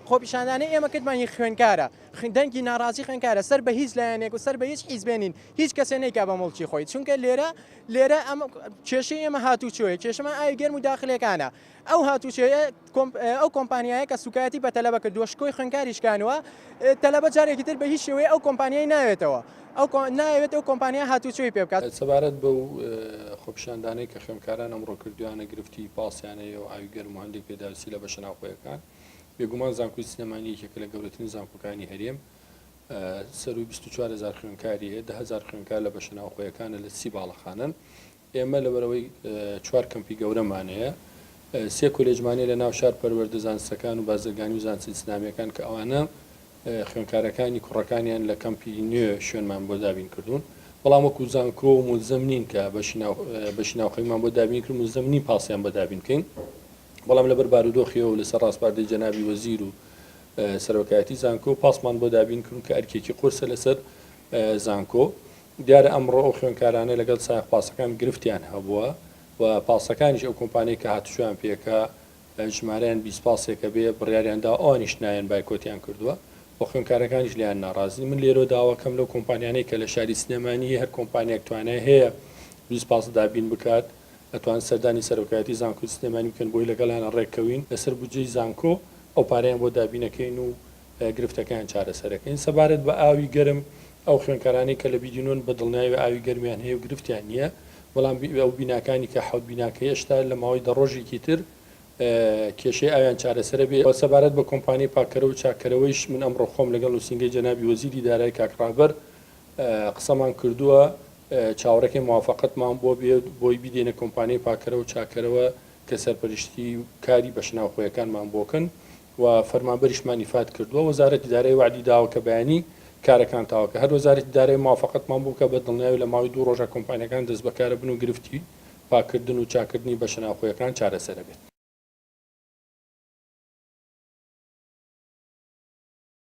خۆپیشاندانەی ئێمە کردمان هی خوێندکارە، دەنگی ناڕازی خوێندکارە، سەر بە هیچ لایەنێک و سەر بە هیچ حیزبێ نین، هیچ کەسێ نەیکا بە موڵکی خۆی، چونکە لێرە لێرە ئەم کێشەی ئێمە هاتوچۆیە، کێشەمان ئاوی گەرم و داخلێکانە، ئەو هاتوچۆیە ئەو کۆمپانیایە کە سوکایەتی بە تەلەبە کردووە شکۆی خوێندکاری شکانوە، تەلەبە جارێکی تر بە هیچ شێوەیە ئەو کۆمپانیای ناوێتەوە، ئەو نایەوێت ئەو کۆمپانیا هاتوچۆی پێ بکات. سەبارەت بەو خۆپیشاندانەی کە خوێندکاران ئەمڕۆ کردویانە گرفتی پاسیان هەیە و ئاوی گەرم و هەندێک پێداویستی لە بەشە ناوخۆیەکان، بێگومان زانکۆی سلێمانی یەکێکە لە گەورەترین زانکۆکانی هەرێم، سەرووی 24 هەزار خوێندکاری هەیە، 10,000 خوێندکار لە بەشە ناوخۆیەکانە لە 30 باڵەخانەن. ئێمە لەبەرئەوەی چوار کەمپی گەورەمان هەیە، سێ کۆلێجمان هەیە لە ناو شار پەروەردە زانستەکان و بازرگانی و زانستە ئیسلامییەکان کە ئەوانە خوێندکارەکانی کوڕەکانیان لە کەمپی نوێ شوێنمان بۆ دابین کردوون، بەڵام وەکو زانکۆ مولزەم نین کە بەشی ناوخۆیمان بۆ دابین کرد، مولزەم نین پاسیان بۆ دابین بکەین. بەڵام لەبەر بارودۆخیەوە و لەسەر ڕاسپاردەی جەنابی وەزیر و سەرۆکایەتی زانکۆ پاسمان بۆ دابین کردون کە ئەرکێکی قورسە لەسەر زانکۆ. دیارە ئەمڕۆ ئەو خوێندکارانە لەگەڵ سایەق پاسەکان گرفتیان هەبووە و پاسەکانیش ئەو کۆمپانیای کە هاتوچۆیان پێکا ژمارەیان 20 پاسێکە بێ بڕیاریان داوە ئەوانیش نایەن بایکۆتیان کردووە و خوێندکارەکانیش لێیان ناڕازین. من لێرەوە داواکەم لەو کۆمپانیانەی کە لە شاری سلێمانی هەر کۆمپانیایەک توانای هەیە 20 پاس دابین بکات ئەتوان سەردانی سەرۆکایەتی زانکۆی سلێمانی بکەن بۆی لەگەڵیانا ڕێککەوین لەسەر بودجەی زانکۆ ئەو پارەیان بۆ دابینەکەین و گرفتەکەیان چارەسەرەکەین. سەبارەت بە ئاوی گەرم ئەو خوێندکارانەی کە لە بیدینۆن بە دڵنیایەوە ئاوی گەرمیان هەیە و گرفتیان نییە بەڵام ئەو بیناکانی کە حەوت بیناکە هێشتا لە ماوەی دە ڕۆژێکی تر کێشەی ئاویان چارەسەرە بێ. سەبارەت بە کۆمپانیای پاککەرەوە و چاککەرەوەیش من ئەمڕۆ خۆم لەگەڵ نووسینگەی جەنابی وەزیری دارایی کاک ڕابەر قسەمان کردووە، چاوەڕێکەین موافەقەتمان بۆ بێت بۆی بیدەینە کۆمپانیای پاککەرەوە و چاککەرەوە کە سەرپەرشتی کاری بەشە ناوخۆیەکانمان بۆ کەن و فەرمانبەریشمان ئیفاد کردووە، وەزارەتی دارایی وەعدی داوە کە بەیانی کارەکان تەواو کە هەر وەزارەتی دارایی موافەقەتمان بۆ بکات بە دڵنیایی لە ماوەی دوو ڕۆژا کۆمپانیاکان دەستبەکارەبن و گرفتی پاککردن و چاککردنی بەشە ناوخۆیەکان چارەسەرەبێت.